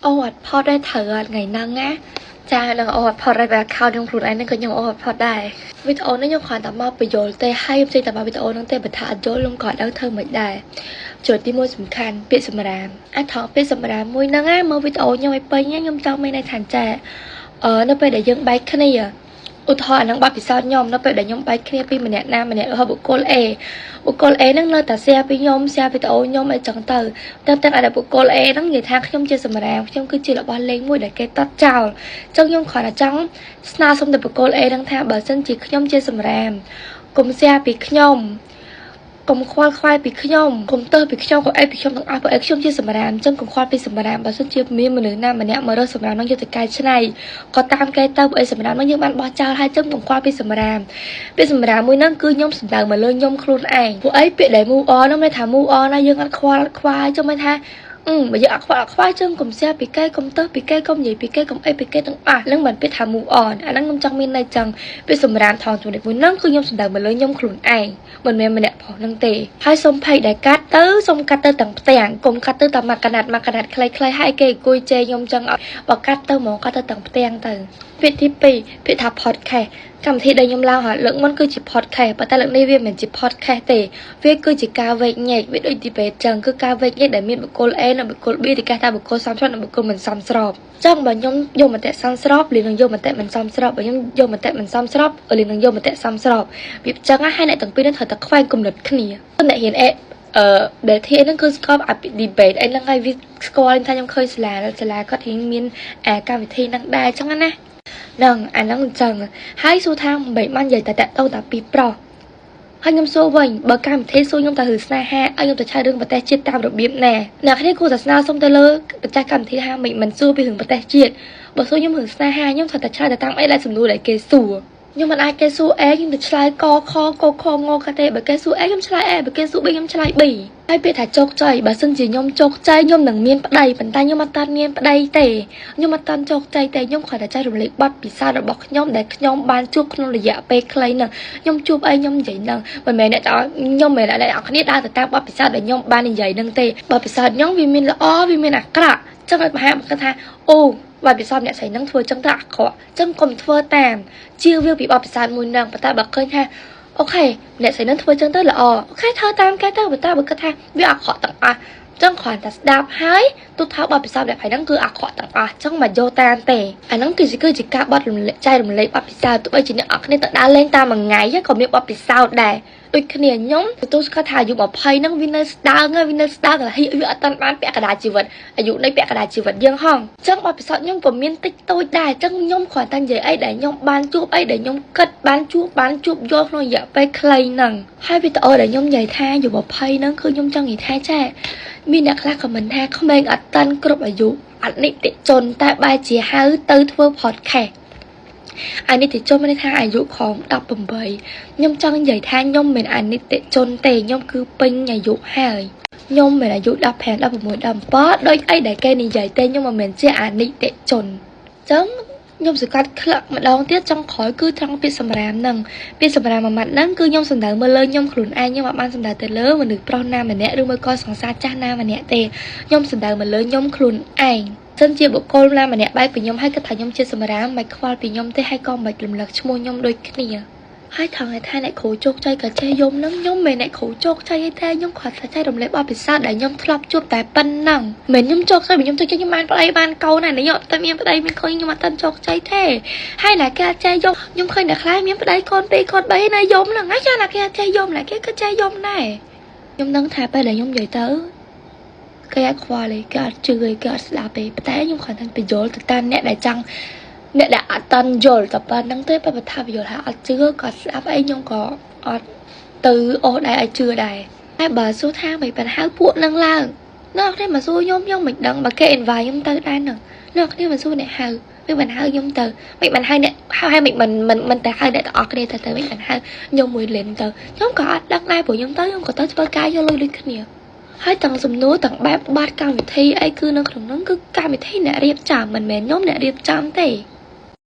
អូអត់ផតដែរត្រូវអត់ថ្ងៃហ្នឹងណាចានឹងអូអត់ផតដែរបែ account ខ្ញុំខ្លួនឯងហ្នឹងក៏ខ្ញុំអូអត់ផតដែរវីដេអូនេះខ្ញុំគ្រាន់តែមកបញ្យល់ទេហើយខ្ញុំចេញតែមកវីដេអូហ្នឹងទេបើថាអត់យល់ខ្ញុំក៏អត់ដឹងធ្វើមិនដែរចំណុចទី1សំខាន់ពាក្យសម្រាមអាចថងពាក្យសម្រាមមួយហ្នឹងណាមើលវីដេអូខ្ញុំឲ្យពេញខ្ញុំចង់មានន័យថាចាអឺនៅពេលដែលយើងបែកគ្នាឧទាហរណ៍អានឹងបទពិសោធន៍ខ្ញុំនៅពេលដែលខ្ញុំបែកគ្នាពីម្នាក់ណាម្នាក់របស់បុគ្គល A បុគ្គល A ហ្នឹងនៅតែ share ពីខ្ញុំ share វីដេអូខ្ញុំអីចឹងទៅតែទាំងអត់បុគ្គល A ហ្នឹងនិយាយថាខ្ញុំជាសម្រាមខ្ញុំគឺជារបស់លេងមួយដែលគេតត់ចោលចឹងខ្ញុំគ្រាន់តែចង់ស្នើសុំទៅបុគ្គល A ហ្នឹងថាបើសិនជាខ្ញុំជាសម្រាមកុំ share ពីខ្ញុំកុំខ្វល់ខ្វាយពីខ្ញុំកុំទើសពីខ្ញុំកុំអីពីខ្ញុំទាំងអស់ព្រោះអីខ្ញុំជាសម្រាមអញ្ចឹងកុំខ្វល់ពីសម្រាមបើសិនជាមានមនុស្សណាម្នាក់មករកសម្រាមហ្នឹងយកទៅកែច្នៃក៏តាមគេទៅព្រោះអីសម្រាមហ្នឹងយើងបានបោះចោលហើយអញ្ចឹងកុំខ្វល់ពីសម្រាមពាក្យសម្រាមមួយហ្នឹងគឺខ្ញុំសំដៅមកលើខ្ញុំខ្លួនឯងព្រោះអីពាក្យដែល move on ហ្នឹងមានថា move on ណាយើងអត់ខ្វល់អត់ខ្វាយចុះមានថាអឺបើយើងអត់ខ្វល់អត់ខ្វាយជើងកុំ share ពីគេកុំទៅពីគេកុំនិយាយពីគេកុំអីពីគេទាំងអស់ហ្នឹងមិនពាក្យថា move on អាហ្នឹងខ្ញុំចង់មានន័យចឹងពាក្យសម្រាមថងចំណុចមួយហ្នឹងគឺខ្ញុំសំដៅមកលើខ្ញុំខ្លួនឯងមិនមែនម្នាក់ប្រុសហ្នឹងទេហើយសុំភ័យដែលកាត់ទៅសុំកាត់ទៅទាំងផ្ទាំងកុំកាត់ទៅតែមួយកណាត់មួយកណាត់ខ្លីៗហើយគេអង្គុយជេរខ្ញុំចឹងបើកាត់ទៅហ្មងកាត់ទៅទាំងផ្ទាំងទៅពាក្យទី2ពាក្យថា podcast កម្មវិធីដែលខ្ញុំឡើងហើយលើកមុនគឺជា podcast ប៉ុន្តែលើកនេះវាមិនមែនជា podcast ទេវាគឺជាការវែកញែកវាដូច debate ចឹងគឺការវែកញែកដែលមានបុគ្គល A និងបុគ្គល B ទីគេថាបុគ្គលសមស្របនិងបុគ្គលមិនសមស្របចឹងបើខ្ញុំយកមតិសមស្របលីនឹងយកមតិមិនសមស្របបើខ្ញុំយកមតិមិនសមស្របលីនឹងយកមតិសមស្របវាចឹងហើយអ្នកទាំងពីរនឹងត្រូវតែខ្វែងគំនិតគ្នាអ្នករៀន A អឺដែលធាហ្នឹងគឺស្គាល់អា debate អីហ្នឹងហើយវាស្គាល់ថាខ្ញុំឃើញសាលាសាលាគាត់រៀងមានអាកម្មវិធីហ្នឹងដែរចឹងណាហ្នឹងអាហ្នឹងអញ្ចឹងហើយសួរថាមិនបាននិយាយតែតាក់ទងតែពីប្រុសហើយខ្ញុំសួរវិញបើកម្មវិធីសួរខ្ញុំតែរឿងស្នេហាឲ្យខ្ញុំទៅឆែករឿងប្រទេសជាតិតាមរបៀបណាអ្នកគ្នាគួរតែស្នើសុំទៅលើម្ចាស់កម្មវិធីថាមិនសួរពីរឿងប្រទេសជាតិបើសួរខ្ញុំរឿងស្នេហាខ្ញុំត្រូវតែឆ្លើយទៅតាមអីដែលសំណួរដែលគេសួរខ្ញុំមិនអាចគេសួរ A ខ្ញុំទៅឆ្លើយកខកខងកទេបើគេសួរ A ខ្ញុំឆ្លើយ A បើគេសួរ B ខ្ញុំឆ្លើយ B ហើយពាក្យថាជោគជ័យបើសិនជាខ្ញុំជោគជ័យខ្ញុំនឹងមានប្តីប៉ុន្តែខ្ញុំអត់តាន់មានប្តីទេខ្ញុំអត់តាន់ជោគជ័យទេខ្ញុំគ្រាន់តែចែករំលែកបទពិសោធន៍របស់ខ្ញុំដែលខ្ញុំបានជួបក្នុងរយៈពេលខ្លីហ្នឹងខ្ញុំជួបអីខ្ញុំនិយាយហ្នឹងមិនមែនអ្នកខ្ញុំមិនមែនអ្នកនរគ្នាដើរទៅតាមបទពិសោធន៍ដែលខ្ញុំបាននិយាយហ្នឹងទេបទពិសោធន៍ខ្ញុំវាមានល្អវាមានអាក្រក់ចឹងឲ្យមហាមកថាអូបទពិសោធន៍អ្នកស្រីហ្នឹងធ្វើចឹងទៅអាក្រក់ចឹងកុំធ្វើតាមជៀសវាងពីបទពិសោធន៍មួយហ្នឹងប៉ុន្តែបើឃើញថា OK អ្នកស្រីហ្នឹងធ្វើចឹងទៅល្អ OK ធ្វើតាមគេទៅប៉ុន្តែបើគិតថាវាអាក្រក់ទាំងអស់ចឹងគ្រាន់តែស្ដាប់ហើយទូថាបទពិសោធន៍អ្នកហ្នឹងគឺអាក្រក់ទាំងអស់ចឹងមកយកតាមទេអាហ្នឹងគឺជាការបត់រំលែកចែករំលែកបទពិសោធន៍ទោះបីជាអ្នកអរគ្នាទៅដើរលេងតាមមួយថ្ងៃក៏មានបទពិសោធន៍ដែរដូចគ្នាខ្ញុំទទួលស្គាល់ថាអាយុ20ហ្នឹងវានៅស្ដើងវានៅស្ដើងហើយវាអត់តាន់បានពាក់កណ្ដាលជីវិតអាយុនៃពាក់កណ្ដាលជីវិតយើងហងអញ្ចឹងបទពិសោធន៍ខ្ញុំក៏មានតិចតួចដែរអញ្ចឹងខ្ញុំគ្រាន់តែនិយាយអីដែលខ្ញុំបានជួបអីដែលខ្ញុំគិតបានជួបបានជួបយល់ក្នុងរយៈពេលខ្លីហ្នឹងហើយវីដេអូដែលខ្ញុំនិយាយថាអាយុ20ហ្នឹងគឺខ្ញុំចង់និយាយថាចាមានអ្នកខ្លះ comment ថាក្មេងអត់តាន់គ្រប់អាយុអត់នីតិជនតែបែរជាហៅទៅធ្វើ podcast អនិតិជនមានន័យថាអាយុក្រោម18ខ្ញុំចង់និយាយថាខ្ញុំមិនអនិតិជនទេខ្ញុំគឺពេញអាយុហើយខ្ញុំមិនអាយុ15 16 17ដូចអីដែលគេនិយាយទេខ្ញុំមិនមែនជាអនិតិជនអញ្ចឹងខ្ញុំសង្កត់ក្លឹកម្ដងទៀតចុងក្រោយគឺត្រង់ពាក្យសម្រាមហ្នឹងពាក្យសម្រាមមួយម៉ាត់ហ្នឹងគឺខ្ញុំសំដៅមើលលើខ្ញុំខ្លួនឯងខ្ញុំអត់បានសំដៅទៅលើមនុស្សប្រុសណាម្នាក់ឬមួយក៏សង្សារចាស់ណាម្នាក់ទេខ្ញុំសំដៅមកលើខ្ញុំខ្លួនឯងសិនជាបុគ្គលណាម្នាក់បែកពីខ្ញុំហើយគិតថាខ្ញុំជាសម្រាមមិនខ្វល់ពីខ្ញុំទេហើយក៏មិនរំលឹកឈ្មោះខ្ញុំដូចគ្នាហើយថងថាអ្នកគ្រូជោគជ័យក៏ចេះយំនឹងខ្ញុំមិនអ្នកគ្រូជោគជ័យទេខ្ញុំគ្រាន់តែចែករំលែកបទពិសោធន៍ដែលខ្ញុំធ្លាប់ជួបតែប៉ុណ្ណឹងមិនខ្ញុំជោគជ័យខ្ញុំជោគជ័យខ្ញុំបានប្តីបានកូនណានេះខ្ញុំអត់តែមានប្តីមានកូនខ្ញុំអត់ទាន់ជោគជ័យទេហើយណាគេអត់ចេះយំខ្ញុំឃើញអ្នកខ្លះមានប្តីកូន2កូន3នៅយំហ្នឹងហើយចាណាគេអត់ចេះយំណាគេក៏ចេះយំដែរខ្ញុំដឹងថាពេលដែលខ្ញុំនិយាយទៅគេអត់ខ្វល់ទេគេអត់ជឿទេគេអត់ស្ដាប់ទេប៉ុន្តែខ្ញុំគ្រាន់តែបញ្យល់ទៅតាមអ្នកដែលចង់អ្នកដែលអត់តន់យល់តែប៉ុណ្្នឹងទេបើថាបញ្យល់ថាអត់ជឿក៏ស្ដាប់អីខ្ញុំក៏អត់ទៅអូសដែរឲ្យជឿដែរតែបើសួរថាមិនបានហៅពួកនឹងឡើងអ្នកគ្នាមកសួរខ្ញុំខ្ញុំមិនដឹងបើគេ invite ខ្ញុំទៅដែរហ្នឹងអ្នកគ្នាមកសួរអ្នកហៅមិនបានហៅខ្ញុំទៅមិនបានហៅអ្នកហៅឲ្យមិនមិនមិនតែហៅអ្នកទាំងអស់គ្នាទៅទៅមិនបានហៅខ្ញុំមួយលេនទៅខ្ញុំក៏អត់ដឹងដែរព្រោះខ្ញុំទៅខ្ញុំក៏ទៅធ្វើការយកលុយដូចគ្នាហើយទាំងសំណួរទាំងបែបបាត់កម្មវិធីអីគឺនៅក្នុងហ្នឹងគឺកម្មវិធីអ្នករៀបចំមិនមែនខ្ញុំអ្នករៀបចំទេ។